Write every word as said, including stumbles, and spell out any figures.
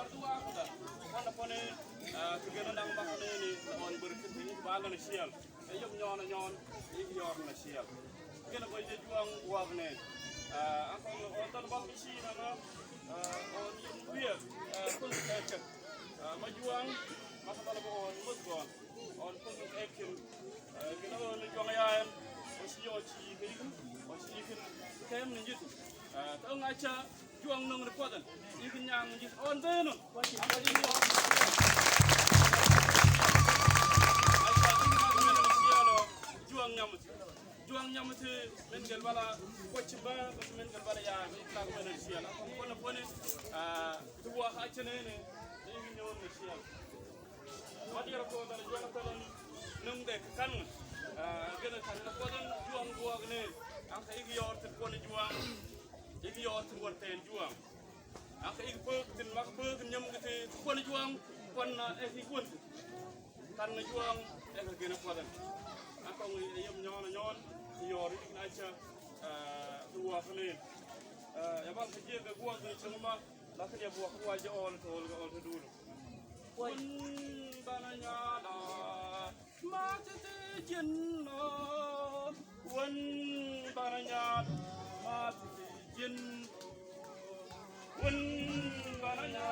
Ardu wa kuda. Wan na pone, ah, kigena nang ma pone ni, on berkati ni, ba ngana sial. Eyom nyon nyon, igi yor na sial. Kena boy je juang wag ne. Ah, angkong on tan bal bisi na na. Ah, on yum biar. Ah, kun ecek. Ah, ma juang, ma sa bal on mus gon. On kun ekin. Ah, kena on juang yaen. O si yo ci ke ikin. O si ikin. Kem ni jitu. Ah, tong aca. Juang nung ni kuadan. Ikin yang jis on denu. Juang nyamut. Juang nyamut men gel bala. Kuacimba, men gel bala ya. Ikin men sial. Pone pone. Ah, tuwa hacene ne. Ikin nyon sial. Madiara ko dara juang talan nung de kan. Ah, gena kan na kuadan juang buag ne. Angka igi yor te pone juang. Igi yor te warten juang. Angka igi pek tin mak pek nyam giti kuan juang kuan na eki kuan. Tan na juang eka gena kuadan. Angka ngi yam nyon nyon yor igi na aca, eh, dua kene. Eh, ya bang kejie ke gua ke cengma lakin ya buah kuaja ol tol ke ol dulu. Kuan bana nyala. Matiti jinno, wan baranya, matiti jinno, wan baranya,